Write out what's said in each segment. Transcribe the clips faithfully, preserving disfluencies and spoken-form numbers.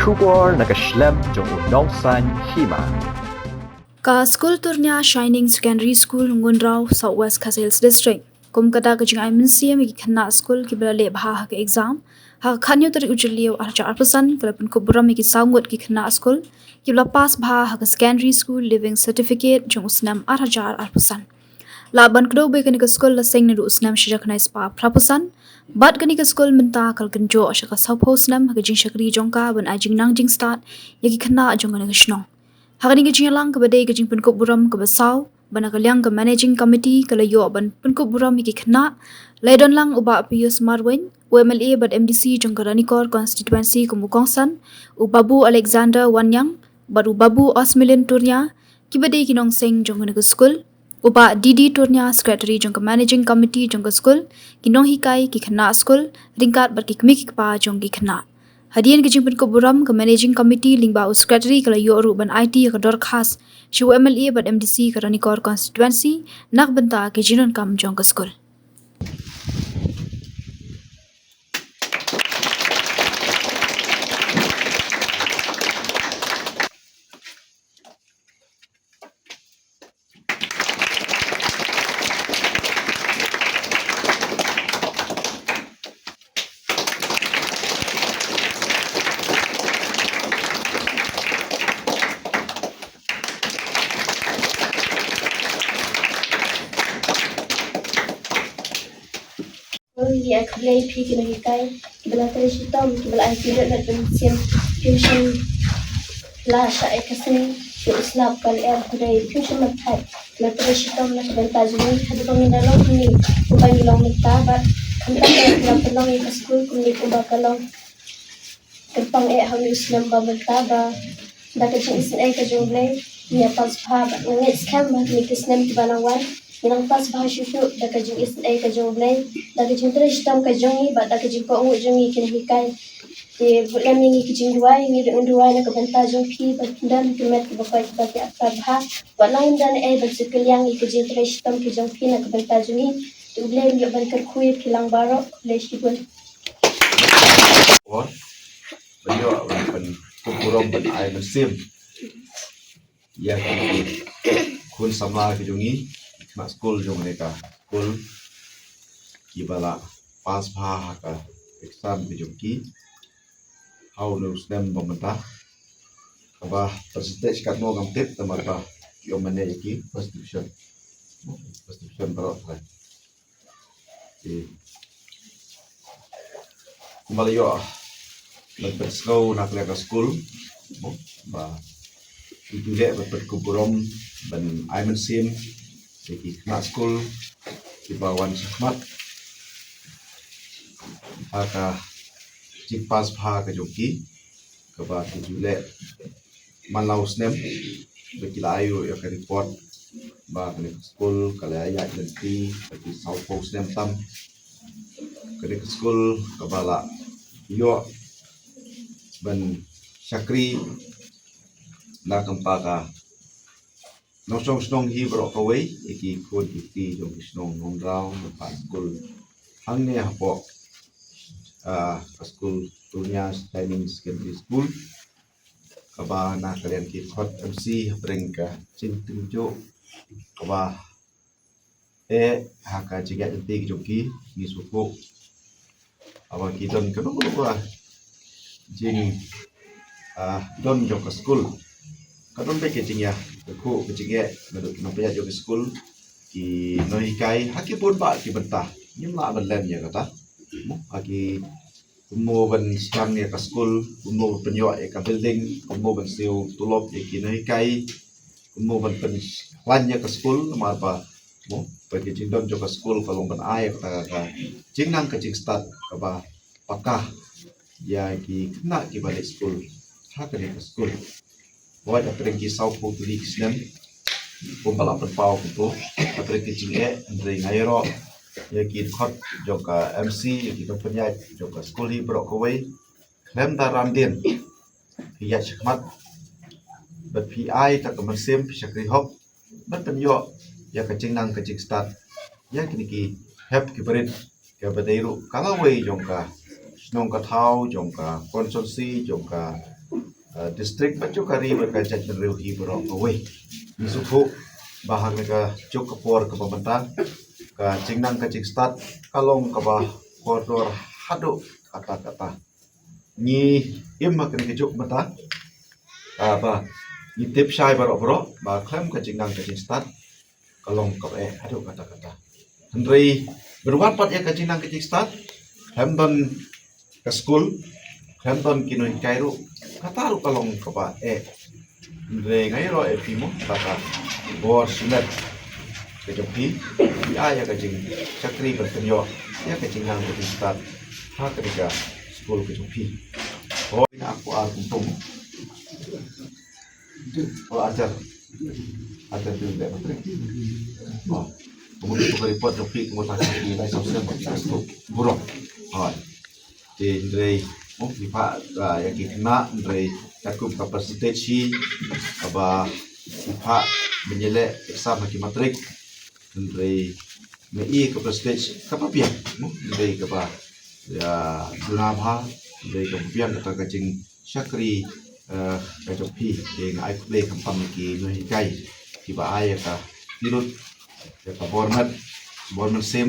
Khubor na ka shlem jong u Nongsaiñ Hima. Ka Skul Turnia Shining Secondary School, Ngunraw, South West Khasi Hills District, kum ka dak ka jingai mynsiem ïa ki khynnah skul kiba la leh bha ha ka exam ha ka khatñiew tarik u Jylliew arhajar arphew san, ka la pynkup burom ïa ki saw ngut ki khynnah skul kiba la pass bha ha ka Secondary School Leaving Certificate jong u snem arhajar arphew san. Lah ban kdew ba kane ka skul la seng naduh u snem shihajar khyndai spah phraphew san, bad kane ka skul mynta ka la kynjoh sha ka sawphew snem ha ka jingshakri jong ka ban ai jingnang jingstad ïa ki khynnah jong kane ka shnong. Ha kane ka jingïalang kaba dei ka jingpynkup burom kaba saw, ba na ka liang ka Managing Committee ka la ïoh ban pynkup burom ïa ki khynnah, la ïadon lang u Bah Pius Marwein, u M L A bad M D C jong ka Ranikor Constituency kum u kongsan, u Babu Alexander Wanniang bad u Babu Osmilin Turnia, kiba dei ki nongseng jong kane ka skul, u Bah D D Turnia, Secretary jong ka Managing Committee jong ka skul, ki nonghikai, ki khynnah skul, ryngkat bad ki kmie ki kpa jong ki khynnah. Hadien ka jingpynkup burom, ka Managing Committee lyngba u Secretary ka la ïoh ruh ban aiti ïa ka dorkhas sha u M L A bad M D C ka Ranikor Constituency na ka bynta ka jingdonkam jong ka skul. Ngi ai khublei ïa phi ki nonghikai kiba la trei shitom, kiba la ai ki lut bad mynsiem, phi ym shym la shah ïa ka sngi, ïa u slap ka lyer, hynrei phi ym shym markhait, kiba la trei shitom na ka bynta jong ngi, haduh ba ngin da long kumne kumba ngi long mynta, bad khamtam ba ngi la pynlong ïa ka skul kumne kumba ka long kyrpang eh ha une u snem ba mynta, ba da ka jingisynei ka jong U Blei ngi ïa pass bha, bad nga ngeit skhem ba kine ki snem kiba nang wan ngin nang pass bha shuh shuh da ka jingisynei ka jong U Blei, da ka jingtrei shitom ka jong ngi bad da ka jingkohnguh jong ngi ki nonghikai. Te bud lem ïa ngi ki jingduwai, ngi ruh ngin duwai na ka bynta jong phi ba phin don ki met kiba koit kiba ki aktar bha, wat la ngim don ei ban shu kylliang ïa ki jingtrei shitom ki jong phi na ka bynta jong ngi. Te U Blei un ïoh ban kyrkhu ïa phi lang baroh. Khublei shibun. Or ba ïoh ban pynkup burom ban ai mynsiem ïa ki khun samla ki jong ngi, ki khynnah skul jong kane ka skul, kiba la pass bha ha ka exam ki jong ki ha une u snem ba mynta. Kaba percentage katno ngam tip, namar ba ki ong mynne ïa ki first division. First division baroh. Te kumba la ïoh ban pynsngew na ka liang ka skul, ba ki ju leh ban pynkup burom, ban ai mynsiem ïa ki khynnah skul kiba wan shakhmat ha ka jingpass bha ka jong ki, kaba ki ju leh man la u snem, ba ki la ai ruh ïa ka report ba kane ka skul ka la ïaid lynti ba ki sawphew snem tam. Kane ka skul kaba la ïoh ban shakri na ka bynta ka nongshong shnong hi baroh kawei, ïa ki khun ki kti jong ki shnong Nongdraw, nongpait skul hangne hapoh, ah, ka skul Turnia Shining Secondary School, kaba na ka liang ki khot M C hapdeng ka jingtynjuh kaba eh ha ka jingïaid lynti ki jong ki, ngi sngewthuh haba ki don kano kano ka jing, ah, don jong ka skul, ka don beit ka jingïakynduh ka jingeh naduh ki nongpynïaid jong ka skul, ki nonghikai ha ki bun bah ki bynta. Ngim lah ban len ïa kata. Ha ki kumno ban sdang ïa ka skul, kumno ban pynïoh ïa ka building, kumno ban siew tulop ïa ki nonghikai, kumno ban pynkhlaiñ ïa ka skul, namar ba, mo, ba ka jingdon jong ka skul ka long ban ai ïa kata ka jingnang ka jingstad kaba paka ïa ki khynnah kiba leit skul ha kane ka skul. Wat hapdeng ki sawphew tylli ki snem kumba la pynpaw kumto, hapdeng ki jingeh, hynrei nga ïaroh ïa ki dkhot jong ka M C, ïa ki nongpynïaid jong ka skul hi baroh kawei, khlem da ram dien phi ïaid shakhmat bad phi ai ïa ka mynsiem phi shakri hok ban pynïoh ïa ka jingnang ka jingstad ïa kine ki hep ki barit, kaba dei ruh ka lawei jong ka jong ka thaw, jong ka constituency, jong ka, eh, district, bad jong ka ri bad ka jaitbynriew hi baroh kawei. Ngi sngewthuh ba ha kane ka juk ka por kaba mynta, ka jingnang ka jingstad ka long kaba kordor haduh katta katta. Ngi im ha kane ka juk mynta, ah, ba ngi tip shai baroh baroh ba khlem ka jingnang ka jingstad ka long kaba eh haduh katta katta. Hynrei ban wad pat ïa ka jingnang ka jingstad, khlem don ka skul, khlem don ki nonghikai ruh, kata ruh ka long kaba eh. Hynrei nga ïaroh ïa phi mo, kata ka bor shimet ka jong phi, phi ai ïa ka jingshakri ban pynïoh ïa ka jingnang ka jingstad ha kane ka skul ka jong phi. Hooid, nga kwah ar kumto mo. Oh, ajar. Ajar tu deh menteri. Oh. Kemudian tu ka report jong phi, kemudian phi lai sam sem, burom. Hooid. Te hynrei mo, phi phah, ah, ïa ki khynnah, hynrei katkum ka percentage hi kaba phi phah ban ïaleh exam ha ki matrik, hynrei nga i ka percentage kaba biang mo, hynrei kaba, ïa, duna bha, hynrei kaba biang kata ka jingshakri, eh, ka jong phi. Te nga ai khublei khamtam ïa ki nonghikai kiba ai ïa ka tirut, ïa ka bor met, bor mynsiem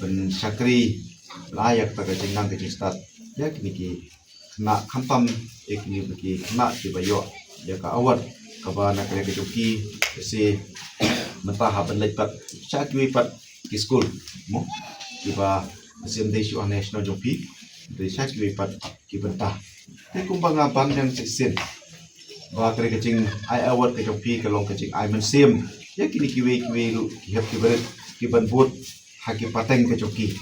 ban shakri, ban ai ïa kata ka jingnang ka jingstad ïa kine ki khynnah, khamtam ïa kine ki khynnah kiba ïoh ïa ka award kaba na ka liang ka jong ki, lehse mynta ha ban leit pat sha kiwei pat ki skul mo, kiba lehse ym dei shuh hangne shnong jong phi, hynrei sha kiwei pat ki bynta. Te kumba nga ban ïa shisien ba ka dei ka jingai award ka jong phi ka long ka jingai mynsiem ïa kine kiwei kiwei ruh ki hep ki barit kiban bud ha ki pateng ka jong ki.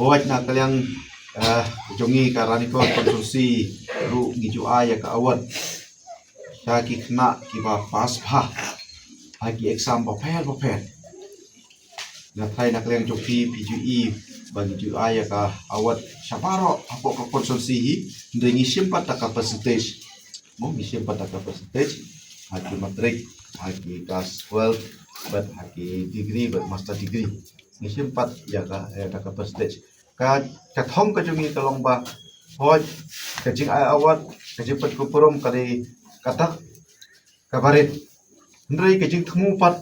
Hooid, na ka liang, eh, jong ngi ka Ranikor constituency ruh ngi ju ai ïa ka award sha ki khynnah kiba pass bha ha ki exam bapher bapher. Nga tharai na ka liang jong phi, phi ju i ba ngi ju ai ïa ka award sha baroh hapoh ka constituency hi, hynrei ngi shim pat da ka percentage. Mo, ngi shim pat da ka percentage ha ki matrik, ha ki class twelve, bad ha ki degree bad master degree. Ngi shim pat ïa ka, ïa ka percentage. Ka, ka thong ka jong ngi ka long ba, hooid, ka jingai award, ka jingpynkup burom ka dei kata kaba rit. Hynrei ka jingthmu pat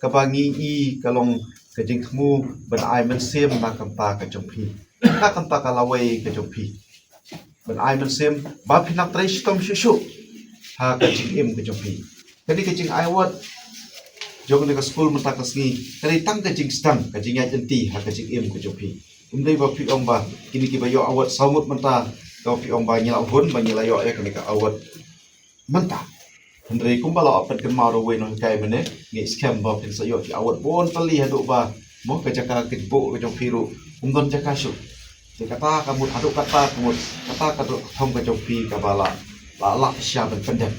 kaba ngi i ka long ka jingthmu ban ai mynsiem na ka bynta ka jong phi, na ka bynta ka lawei ka jong phi. Ban ai mynsiem ba phin nang trei shitom shuh shuh ha ka jingim ka jong phi. Kane ka jingai award jong kane ka skul mynta ka sngi ka dei tang ka jingsdang, ka jingïaid lynti ha ka jingim ka jong phi. Ym dei ba phi ong ba kine kiba ïoh award saw ngut mynta, ka phi ong ba ngi la hun ba ngi la ïoh ïa kane ka award mynta. Hynrei kumba la pynkynmaw da uwei u nonghikai mynne, ngi skhem ba phin sa ïoh ki award bun tylli haduh ba mo ka jaka ka jingbuh ka jong phi ruh ym don jaka shuh. Te kata ka mut, haduh kata ka mut, kata ka dei ka thong ka jong phi kaba la, la, la shisha ban pyndep.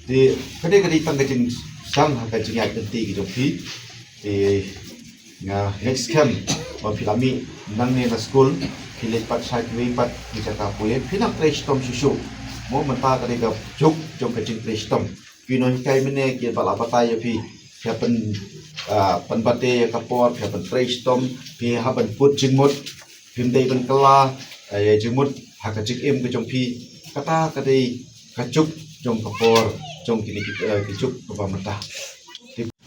Te ka dei, ka dei tang ka jingsdang ha ka jingïaid lynti ka jong phi. Te nga ngeit skhem ba phi la mih nangne na skul, phi leit pat sha kiwei pat ki jaka pule, phi nang trei shitom shuh shuh. Mo, mynta ka dei ka juk jong ka jingtrei shitom. Ki nonghikai mynne kiba la batai ïa phi, phi hap ban, ah, pynbeit ïa ka por, phi hap ban trei shitom, phi hap ban bud jingmut, phim dei ban kylla, ah, ïa jingmut ha ka jingim ka jong phi. Kata ka dei ka juk jong ka por jong kine ki, eh, ki juk kaba mynta.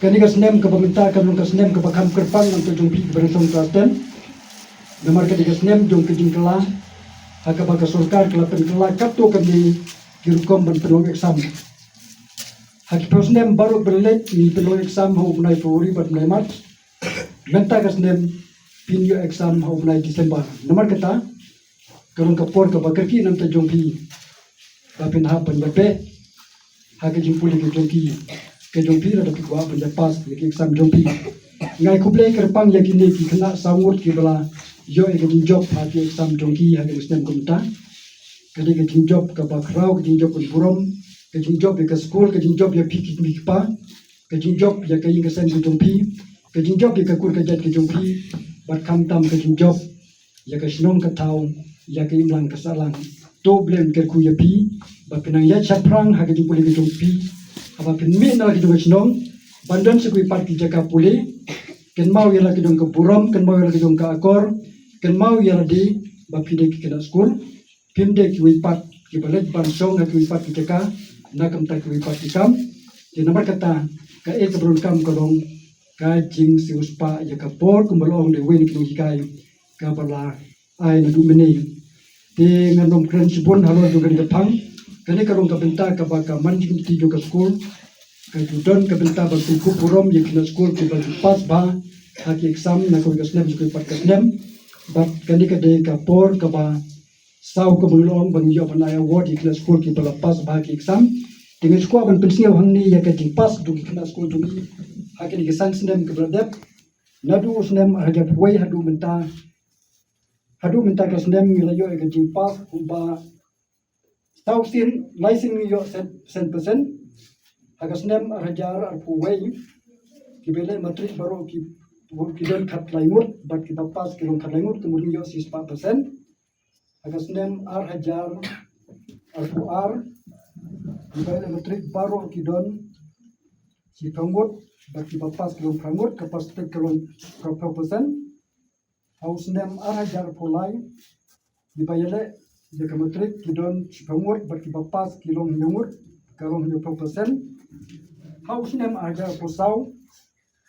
Kane ka snem kaba mynta ka long ka snem kaba kham kyrpang hangto jong phi kiba dang shong sha stem. Namar ka dei ka snem jong ka jingkylla ha kaba ka sorkar ka la pynkylla katto katne ki rukom ban pynlong exam. Ha ki phew snem baroh ba la leit ngi pynlong exam ha u bnai February bad bnai March. Mynta ka snem phin ïoh exam ha u bnai December. Namar kata ka long ka por kaba kyrkieh na ka bynta jong phi ba phin hap ban ïa beh ha ka jingpule ka jong ki, ka jong phi, lada phi kwah ban ïa pass ïa ki exam jong phi. Nga ai khublei kyrpang ïa kine ki khynnah saw ngut kiba la ïoh ïa ka jingjop ha ki exam jong ki ha kane ka snem kumta. Ka dei ka jingjop kaba khraw, ka jingjop kaba burom, ka jingjop ïa ka skul, ka jingjop ïa phi ki kmie ki kpa, ka jingjop ïa ka ïing ka sem ka jong phi, ka jingjop ïa ka kur ka jait ka jong phi, bad khamtam ka jingjop ïa ka shnong ka thaw, ïa ka imlang ka sahlang. To U Blei un kyrkhu ïa phi ba phin nang ïaid shaphrang ha ka jingpule ka jong phi. Haba phin mih na la ki jong ka shnong ban don sha kiwei pat ki jaka pule, kynmaw ïa la ki jong ka burom, kynmaw ïa la ki jong ka akor, kynmaw ïa lade ba phi dei ki khynnah skul, phim dei kiwei pat kiba leit ban shong ha kiwei pat ki jaka na ka bynta kiwei pat ki kam. Te namar kata, kaei kaba donkam ka long ka jingsiewspah ïa ka por kumba la ong da uwei na ki nonghikai kaba la ai naduh mynne. Te ngan ym kren shibun halor jong kane ka phang. Kane ka long ka bynta kaba ka management committee jong ka skul ka ju don ka bynta ban pynkup burom ïa ki khynnah skul kiba ju pass bha ha ki exam na kawei ka snem sha kawei pat ka snem. Bad kane ka dei ka por kaba saw kaba ngi long ba ngi ïoh ban ai award ïa ki khynnah skul kiba la pass bha ha ki exam. Te nga sngewkwah ban pynsngew hangne ïa ka jingpass jong ki khynnah skul jong ngi ha kine ki san snem kiba la dep. Naduh u snem ar hajar arphew wei haduh mynta, haduh mynta ka snem ngi la ïoh ïa ka jingpass kumba saw sien, lai sien ngi ïoh san, san percent. Ha ka snem ar hajar arphew wei, kiba leh matrik baroh ki, ki don khatlai ngut, bad kiba pass ki long khatlai ngut, ka mut ngi ïoh shispah percent. Ha ka snem ar hajar arphew ar, kiba leh matrik baroh ki don shiphew ngut, bad kiba pass ki long phra ngut, ka percentage ka long phra phew percent. Ha u snem ar hajar arphew lai, kiba ïaleh ïa ka matrik ki don shiphew ngut, bad kiba pass ki long hynñiew ngut, ka long hynñiewphew percent. Ha u snem ar hajar arphew saw,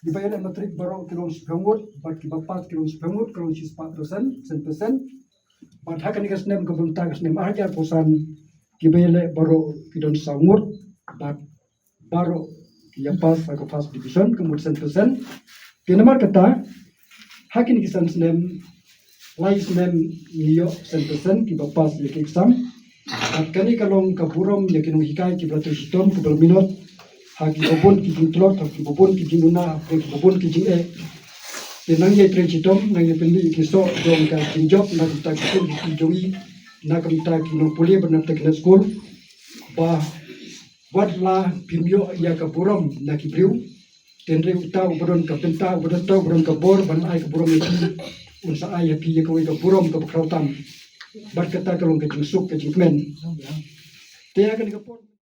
kiba ïaleh matrik baroh ki long shiphew ngut, bad kiba pass ki long shiphew ngut, ka long shispah percent, san percent. Bad ha kane ka snem kaba mynta ka snem ar hajar arphew san, kiba ïaleh baroh ki don saw ngut, bad baroh ki ïa pass ha ka first division, ka mut san percent. Te namar kata, ha kine ki san snem, lai snem ngi ïoh san percent kiba pass ïa ki exam. Bad kane ka long ka burom ïa ki nonghikai kiba la trei shitom, kiba la minot ha kiba bun ki jingtlot, ha kiba bun ki jingduna, ha kiba bun ki jingeh. Te nang ïai trei shitom, nang ïai pynmih ïa ki soh jong ka jingjop na ka bynta ki khun ki kti jong ngi, na ka bynta ki nongpule bad na ka bynta ki khynnah skul. Ba wat la phim ïoh ïa ka burom na ki briew, hynrei uta uba don ka bynta, uba don, uta uba don ka bor ban ai ka burom ïa phi, un sa ai ïa phi ïa kawei ka burom kaba khraw tam. Bad kata ka long ka jingsuk, ka jingkmen. Te ha kane ka por